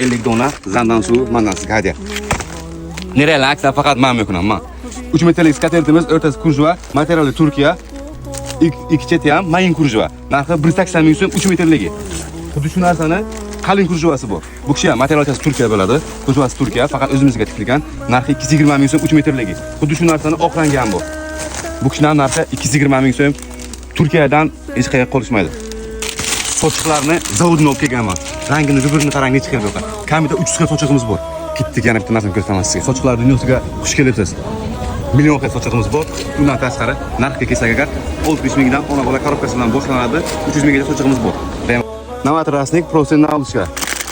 50 dona Zandan suvi mandan sizga hadya. Нереал aksiya, faqat men mumkinman. Man. 3 metrlik скатерть imiz, o'rtasi кружева, materiali Turkiya. Ikki cheti ham mayin кружева. Narxi 180 ming so'm 3 metrligi. Xuddi shu narsani qalin кружева si bor. Bu kishi ham materialchasi Turkiya bo'ladi. Кружева si Turkiya, faqat o'zimizga tikilgan. Narxi 220 ming so'm 3 metrligi. Xuddi shu narsani oq rangi ham bor. Bu kishining narxi 220 ming so'm. Turkiyadan hech qayerga qolishmaydi. Sochiqlarni zavoddan olib kelganman. Rangini, bir-birini qarang, necha xil bo'lgan. Kamida 300 xil sochig'imiz bor. Ketdik, yana bitta narsani ko'rsataman sizga. Sochiqlar dunyosiga xush kelibsiz. Million xil sochig'imiz bor. Undan tashqari, narxga kelsak agar, 60 mingdan ona bola коробка si bilan boshlanadi. 300 minggacha sochig'imiz bor. Наматрасник, просто наволочка.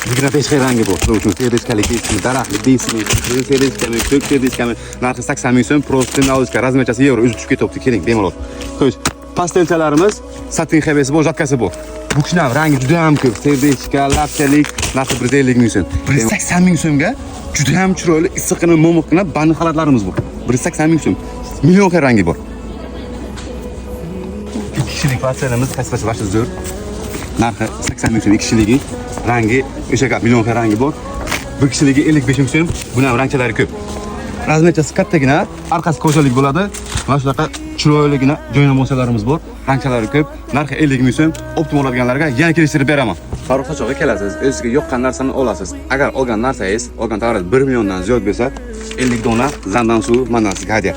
25 xil rangi bor. Shuning uchun сердечка lik deysizmi, daraxtlik deysizmi, qizil сердечка mi, ko'k сердечка mi, narxi 80 ming so'm, просто наволочка, размер chasi yevro, o'zi tushib ketyapti, keling, bemalol. Xo'sh, постель chalarimiz satin xebesi bor, жатка si bor. Bu kishini ham rangi juda ham ko'p. Сердечка, lapchalik, narxi 150 ming so'm. 180 ming so'mga juda ham chiroyli, issiqqina, mo'miqqina банный xalatlarimiz bor. 180 ming so'm. Million xil rangi bor. Ikki kishilik постель imiz qaysi vashi zo'r. Narxi 80 ming so'm ikki kishiligi. Rangi o'sha gap, million xil rangi bor. Bir kishiligi 55 ming so'm. Buni ham rangchalari ko'p. Размер chasi kattagina, orqasi кожа lik bo'ladi. Mana shunaqa chiroyligina joynamozchalarimiz bor. Rangchalari ko'p. Narxi 50 ming so'm. Оптом oladiganlarga yana kelishtirib beraman. Farruh Sochog'ga kelasiz, o'zizga yoqqan narsani olasiz. Agar olgan narsangiz, olgan tovaringiz 1 milliondan ziyod bo'lsa, 50 dona Zandan suvi mandan sizga hadya.